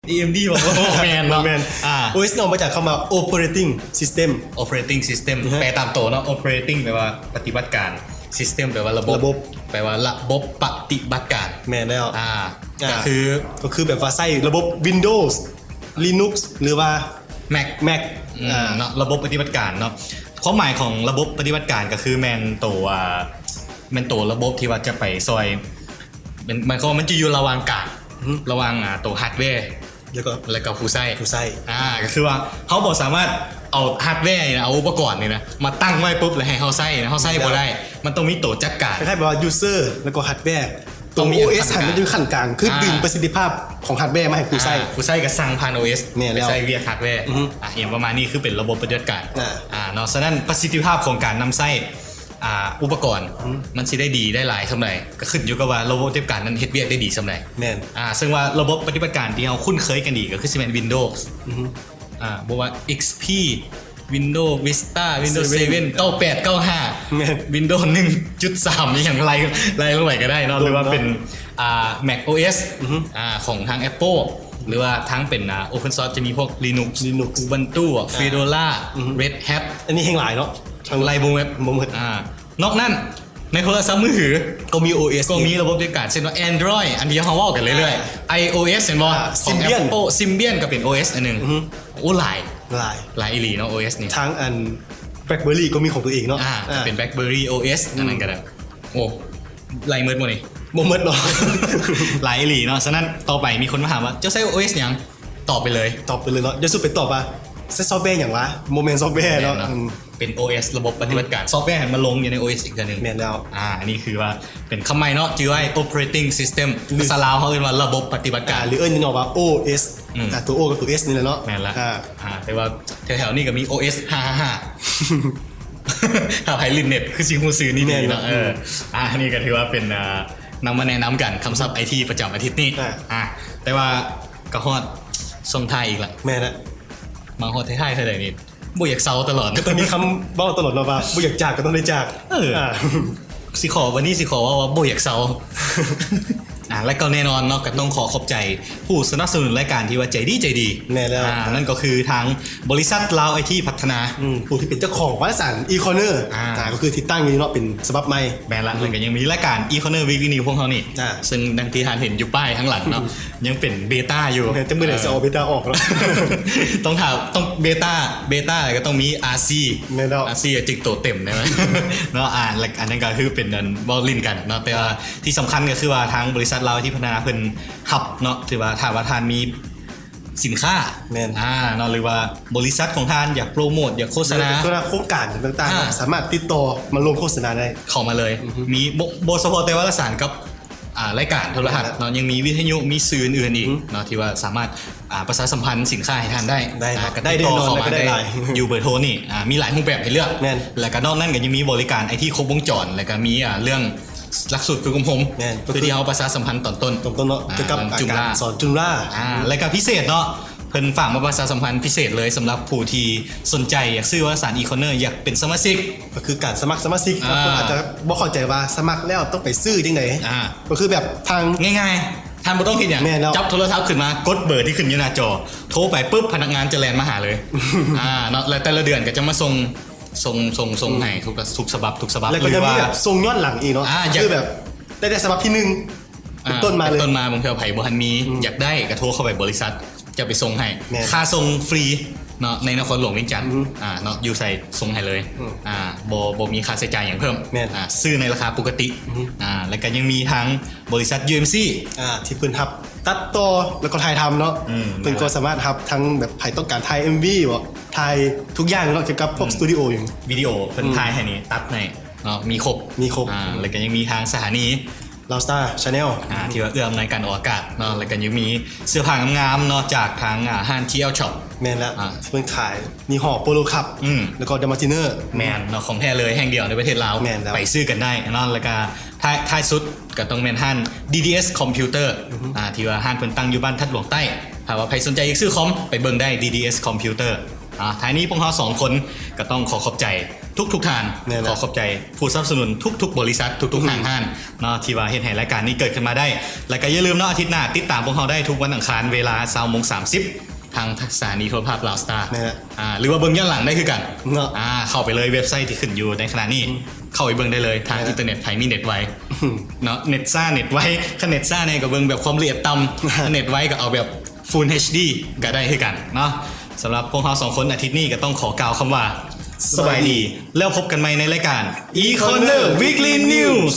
ເອເອັມດີ ບໍ່? ບໍ່ແມ່ນເນາະ ບໍ່ແມ່ນ ອ່າ ໂອເອສ ອອກມາຈາກຄຳວ່າ Operating System Operating System ແປຕາມໂຕເນາະ Operating ແປວ່າປະຕິບັດການ System ແປວ່າລະບົບ ລະບົບ ແປວ່າລະບົບປະຕິບັດການ ແມ່ນແລ້ວ ອ່າ ອ່າ ກໍຄື ກໍຄືແບບວ່າໃຊ້ລະບົບ Windows Linux ຫຼືວ່າ Mac Mac ອືມ ອ່າ ເນາະ ລະບົບປະຕິບັດການເນາະ ຄວາມໝາຍຂອງລະບົບປະຕິບັດການກໍຄືແມ່ນໂຕ ອ່າ ແມ່ນໂຕລະບົບທີ່ວ່າຈະໄປຊ່ອຍ ແມ່ນ ໝາຍຄວາມວ່າມັນຈະຢູ່ລະຫວ່າງກາງ ອືຮຶ ລະຫວ່າງ ອ່າ ໂຕຮາດແວ ແລ້ວກໍ ແລ້ວກໍຜູ້ໃຊ້ ຜູ້ໃຊ້ ອ່າ ກໍຄືວ່າເຮົາບໍ່ສາມາດເອົາຮາດແວນີ້ນະ ເອົາອຸປະກອນນີ້ນະ ມາຕັ້ງໄວ້ປຸບແລ້ວໃຫ້ເຮົາໃຊ້ນະ ເຮົາໃຊ້ບໍ່ໄດ້ ແມ່ນແລ້ວ ມັນຕ້ອງມີໂຕຈັດການ ຄ້າຍໆແບບວ່າ user ແລ້ວກໍຮາດແວ ໂຕ ໂອເອສຫັ້ນມັນຢູ່ຂັ້ນກາງ ຄືດຶງປະສິດທິພາບຂອງຮາດແວມາໃຫ້ຜູ້ໃຊ້ ອ່າ ຜູ້ໃຊ້ກໍສັ່ງຜ່ານ ໂອເອສ ແມ່ນແລ້ວ ໃຊ້ວຽກຮາດແວ ອືຮຶ ອ່າ ອີ່ຫຍັງປະມານນີ້ ຄືເປັນລະບົບປະຕິບັດການ ອ່າ ອ່າ ເນາະ ສະນັ້ນປະສິດທິພາບຂອງການນຳໃຊ້ ອ່າ ອຸປະກອນ ອືມ ມັນຊິໄດ້ດີໄດ້ຫຼາຍສ່ຳໃດ ກໍຂຶ້ນຢູ່ກັບວ່າລະບົບປະຕິບັດການນັ້ນເຮັດວຽກໄດ້ດີສ່ຳໃດ ແມ່ນ ອ່າ ເຊິ່ງວ່າລະບົບປະຕິບັດການທີ່ເຮົາຄຸ້ນເຄີຍກັນດີ ກໍຄືຊິແມ່ນ Windows ອືຮຶ ອ່າ ບໍ່ວ່າ ເອັກພີ Windows Vista Windows ເຊເວັນ ເກົ້າແປດ ເກົ້າຫ້າ ແມ່ນ Windows ໜຶ່ງຈຸດສາມ ອີ່ຫຍັງໄລ່ ໄລ່ລົງໄປກໍໄດ້ເນາະ ຫຼືວ່າເປັນ ອ່າ Mac OS ອືຮຶ ອ່າ ຂອງທາງ Apple ຫຼືວ່າທາງເປັນ ອ່າ Open Source ຈະມີພວກ Linux Linux Ubuntu ອ່າ Fedora ອືຮຶ Red Hat ອັນນີ້ແຮ່ງຫຼາຍເນາະ ທັງໄລ່ບໍ່ໝົດ ບໍ່ໝົດ ອ່າ ນອກນັ້ນ ໃນໂທລະສັບມືຖື ກໍມີ ໂອເອສ ກໍມີລະບົບປະຕິບັດການ ເຊັ່ນວ່າ Android ອັນທີ່ເຮົາເວົ້າກັນເລື້ອຍໆ ອ່າ iOS ແມ່ນບໍ່ ຂອງ Symbian Apple Symbian ກໍເປັນ ໂອເອສ ອັນໜຶ່ງ ອືຮຶ ໂອ້ ຫຼາຍ ຫຼາຍ ຫຼາຍອີ່ຫຼີເນາະ ໂອເອສ ນີ້ ທາງອັນ BlackBerry ກໍມີຂອງຕົວເອງເນາະ ອ່າ ອ່າ ຈະເປັນ BlackBerry OS ອືມ ອັນນັ້ນກໍໄດ້ ໂອ້ ໄລ່ໝົດບໍ່ນີ້? ບໍ່ໝົດເນາະ ຫຼາຍອີ່ຫຼີເນາະ ສະນັ້ນຕໍ່ໄປມີຄົນມາຖາມວ່າ ເຈົ້າໃຊ້ ໂອເອສ ຫຍັງ? ຕອບໄປເລີຍ ຕອບໄປເລີຍເນາະ ຢ່າສູ່ໄປຕອບວ່າໃຊ້ຊອບແວຫຍັງວະ ບໍ່ແມ່ນຊອບແວເນາະ ແມ່ນເນາະ ອືມ ເປັນ ໂອເອສ ລະບົບປະຕິບັດການ ອືມ ຊອບແວໃຫ້ມັນລົງຢູ່ໃນ ໂອເອສ ອີກເທື່ອໜຶ່ງ ແມ່ນແລ້ວ ອ່າ ອັນນີ້ຄືວ່າເປັນຄຳໃໝ່ເນາະ ຈື່ໄວ້ Operating System ຫຼື ພາສາລາວເຮົາເອີ້ນວ່າລະບົບປະຕິບັດການ ອ່າ ຫຼືເອີ້ນຫຍໍ້ວ່າ ໂອເອສ ອືມ ອ່າ ຕົວ O ກັບຕົວ S ນີ້ແຫຼະເນາະ ແມ່ນລະ ອ່າ ອ່າ ແຕ່ວ່າແຖວໆນີ້ກໍມີ ໂອເອສ ຫ້າຫ້າຫ້າ ຖ້າໃຜຫຼິ້ນເນັດຄືຊິຮູ້ຊື່ນີ້ດີເນາະ ແມ່ນເນາະ ເອີ ອືມ ອ່າ ອັນນີ້ກໍຖືວ່າເປັນ ອ່າ ນຳມາແນະນຳກັນ ຄຳສັບໄອທີປະຈຳອາທິດນີ້ ອ່າ ອ່າ ແຕ່ວ່າ ກໍຮອດຊ່ວງທ້າຍອີກລະ ແມ່ນລະ ມາຮອດທ້າຍໆເທົ່າໃດນີ້ ບໍ່ຢາກເຊົາຕະຫຼອດ ກໍຕ້ອງມີຄຳເວົ້າຕະຫຼອດເນາະວ່າ ບໍ່ຢາກຈາກກໍຕ້ອງໄດ້ຈາກ ເອີ ອ່າ ຊິຂໍ ວັນນີ້ຊິຂໍເວົ້າວ່າບໍ່ຢາກເຊົາ ອ່າ ແລະກໍແນ່ນອນເນາະ ກໍຕ້ອງຂໍຂອບໃຈຜູ້ສະໜັບສະໜູນລາຍການທີ່ວ່າໃຈດີໃຈດີ ແມ່ນແລ້ວ ອ່າ ນັ້ນກໍຄືທາງບໍລິສັດລາວໄອທີພັດທະນາ ອືມ ຜູ້ທີ່ເປັນເຈົ້າຂອງວາລະສານ e-corner ອ່າ ອ່າ ກໍຄືທີ່ຕັ້ງຢູ່ເນາະ ເປັນສະບັບໃໝ່ ແມ່ນລະ ອືມ ແລ້ວກໍຍັງມີລາຍການ e-corner weekly news ພວກເຮົານີ້ ອ່າ ເຊິ່ງດັ່ງທີ່ທ່ານເຫັນຢູ່ປ້າຍທາງຫຼັງເນາະ ອືມ ຍັງເປັນເບຕ້າຢູ່ ແມ່ນ ຈັກມື້ໃດ ເອີ ຊິອອກເບຕ້າອອກເນາະ ຕ້ອງຖ້າ ຕ້ອງເບຕ້າ ເບຕ້າແລ້ວກໍຕ້ອງມີ RC ແມ່ນແລ້ວ RC ຈຶ່ງໂຕເຕັມໄດ້ເນາະ ອ່າ ແລະ ອັນນັ້ນກໍຄືເປັນອັນເວົ້າຫຼິ້ນກັນເນາະ ແຕ່ວ່າທີ່ສຳຄັນກໍຄືວ່າທາງບໍລິສັດລາວໄອທີພັດທະນາເພິ່ນຮັບເນາະ ຖືວ່າຖ້າວ່າທ່ານມີສິນຄ້າ ແມ່ນ ອ່າ ເນາະ ຫຼືວ່າບໍລິສັດຂອງທ່ານຢາກໂປຣໂມດ ຢາກໂຄສະນາ ໂຄສະນາໂຄງການຕ່າງໆ ອ່າ ສາມາດຕິດຕໍ່ມາລົງໂຄສະນາໄດ້ ເຂົ້າມາເລີຍ ອືຮຶ ມີ ບໍ່ ບໍ່ສະເພາະແຕ່ວາລະສານກັບ ອ່າ ລາຍການໂທລະທັດເນາະ ຍັງມີວິທະຍຸ ມີສື່ອື່ນໆອີກເນາະ ທີ່ວ່າສາມາດ ອ່າ ປະຊາສຳພັນສິນຄ້າໃຫ້ທ່ານໄດ້ ໄດ້ເນາະ ອ່າ ກໍຕິດຕໍ່ເຂົ້າມາໄດ້ ຢູ່ເບີໂທນີ້ ອ່າ ມີຫຼາຍຮູບແບບໃຫ້ເລືອກ ແມ່ນ ແລ້ວກໍນອກນັ້ນກໍຍັງມີບໍລິການໄອທີຄົບວົງຈອນ ແລ້ວກໍມີ ອ່າ ເລື່ອງຫຼັກສູດຝຶກອົບຮົມ ແມ່ນ ເພື່ອທີ່ເຮົາປະຊາສຳພັນຕອນຕົ້ນ ຕອນຕົ້ນເນາະ ອ່າ ກ່ຽວກັບ ເລື່ອງ ການ Joomla ສອນ Joomla ອ່າ ແລ້ວກໍພິເສດເນາະ ເພິ່ນຝາກມາປະຊາສຳພັນພິເສດເລີຍ ສຳລັບຜູ້ທີ່ສົນໃຈຢາກຊື້ວາລະສານ e-corner ຢາກເປັນສະມາຊິກ ກໍຄືການສະໝັກສະມາຊິກ ອ່າ ເນາະ ເພິ່ນອາດຈະບໍ່ເຂົ້າໃຈວ່າສະໝັກແລ້ວຕ້ອງໄປຊື້ຈັ່ງໃດ ອ່າ ກໍຄືແບບທາງ ງ່າຍໆ ທ່ານບໍ່ຕ້ອງເຮັດຫຍັງ ແມ່ນແລ້ວ ຈັບໂທລະສັບຂຶ້ນມາ ກົດເບີທີ່ຂຶ້ນຢູ່ໜ້າຈໍ ໂທໄປປຶບ ພະນັກງານຈະແລ່ນມາຫາເລີຍ ອ່າ ເນາະ ແລະແຕ່ລະເດືອນກໍຈະມາສົ່ງ ສົ່ງ ສົ່ງ ສົ່ງໃຫ້ທຸກ ທຸກສະບັບ ທຸກສະບັບ ແລ້ວກໍຈະມີແບບສົ່ງຍ້ອນຫຼັງອີກເນາະ ອ່າ ຄືແບບໄດ້ແຕ່ສະບັບທີໜຶ່ງ ເປັນຕົ້ນມາເລີຍ ເປັນຕົ້ນມາ ບາງເທື່ອໃຜບໍ່ທັນມີ ອືມ ຢາກໄດ້ກໍໂທເຂົ້າໄປບໍລິສັດ ຈະໄປສົ່ງໃຫ້ ແມ່ນ ຄ່າສົ່ງຟຣີເນາະ ໃນນະຄອນຫຼວງວຽງຈັນ ອືມ ອ່າ ເນາະ ຢູ່ໃສສົ່ງໃຫ້ເລີຍ ອືມ ອ່າ ບໍ່ ບໍ່ມີຄ່າໃຊ້ຈ່າຍຫຍັງເພີ່ມ ແມ່ນ ອ່າ ຊື້ໃນລາຄາປົກກະຕິ ອືມ ອ່າ ແລ້ວກໍຍັງມີທາງບໍລິສັດ UMC ອ່າ ທີ່ເພິ່ນຮັບຕັດຕໍ່ ແລ້ວກໍຖ່າຍທຳເນາະ ອືມ ເພິ່ນກໍສາມາດຮັບທັງແບບໃຜຕ້ອງການຖ່າຍ MV ບໍ ຖ່າຍທຸກຢ່າງເນາະ ກ່ຽວກັບພວກ ອືມ ສະຕູດິໂອ ວິດີໂອ ເພິ່ນ ອືມ ຖ່າຍໃຫ້ນີ້ ຕັດໃຫ້ເນາະ ມີຄົບ ມີຄົບ ອ່າ ແລ້ວກໍຍັງມີທາງສະຖານີ Loud Star Channel ອ່າ ທີ່ວ່າເອື້ອອຳນວຍການອອກອາກາດເນາະ ແລ້ວກໍຍັງມີເສື້ອຜ້າງາມໆເນາະ ຈາກທາງ ອ່າ ຮ້ານ TLShop ແມ່ນແລ້ວ ອ່າ ເພິ່ນຂາຍຍີ່ຫໍ້ Polo Club ອືມ ແລ້ວກໍ The Martiner ແມ່ນເນາະ ຂອງແທ້ເລີຍ ແຫ່ງດຽວໃນປະເທດລາວ ແມ່ນແລ້ວ ໄປຊື້ກັນໄດ້ເນາະ ແລ້ວກໍທ້າຍ ທ້າຍສຸດກໍຕ້ອງແມ່ນຮ້ານ DDS Computer ອືຮຶ ອ່າ ທີ່ວ່າຮ້ານເພິ່ນຕັ້ງຢູ່ບ້ານທັດຫຼວງໃຕ້ ຖ້າວ່າໃຜສົນໃຈຢາກຊື້ຄອມ ໄປເບິ່ງໄດ້ DDS Computer ອ່າ ທ້າຍນີ້ພວກເຮົາສອງຄົນກໍຕ້ອງຂໍຂອບໃຈທຸກໆທ່ານ ແມ່ນແຫຼະ ຂໍຂອບໃຈຜູ້ສະໜັບສະໜູນທຸກໆບໍລິສັດ ທຸກໆຫ້າງຮ້ານເນາະ ທີ່ວ່າເຮັດໃຫ້ລາຍການນີ້ເກີດຂຶ້ນມາໄດ້. ແລ້ວກໍຢ່າລືມເນາະ ອາທິດໜ້າຕິດຕາມພວກເຮົາໄດ້ທຸກວັນອັງຄານເວລາຊາວໂມງສາມສິບ ທາງສະຖານີໂທລະພາບລາວສະຕາ ແມ່ນແຫຼະ ອ່າ ຫຼືວ່າເບິ່ງຍ້ອນຫຼັງໄດ້ຄືກັນ ເນາະ ອ່າ ເຂົ້າໄປເລີຍເວັບໄຊທີ່ຂຶ້ນຢູ່ໃນຂະນະນີ້ ອືມ ເຂົ້າໄປເບິ່ງໄດ້ເລີຍທາງ ແມ່ນແຫຼະ ອິນເຕີເນັດໃຜມີເນັດໄວ ເນາະ ເນັດຊ້າເນັດໄວ ຄັນເນັດຊ້າແນ່ກໍເບິ່ງແບບຄວາມລະອຽດຕ່ຳ ເນັດໄວກໍເອົາແບບ Full ເອັດດີ ກໍໄດ້ຄືກັນເນາະ. ສຳລັບພວກເຮົາສອງຄົນອາທິດນີ້ກໍຕ້ອງຂໍກ່າວຄຳວ່າ ສະບາຍດີ ແລ້ວພົບກັນໃໝ່ໃນລາຍການ E-Corner Weekly News.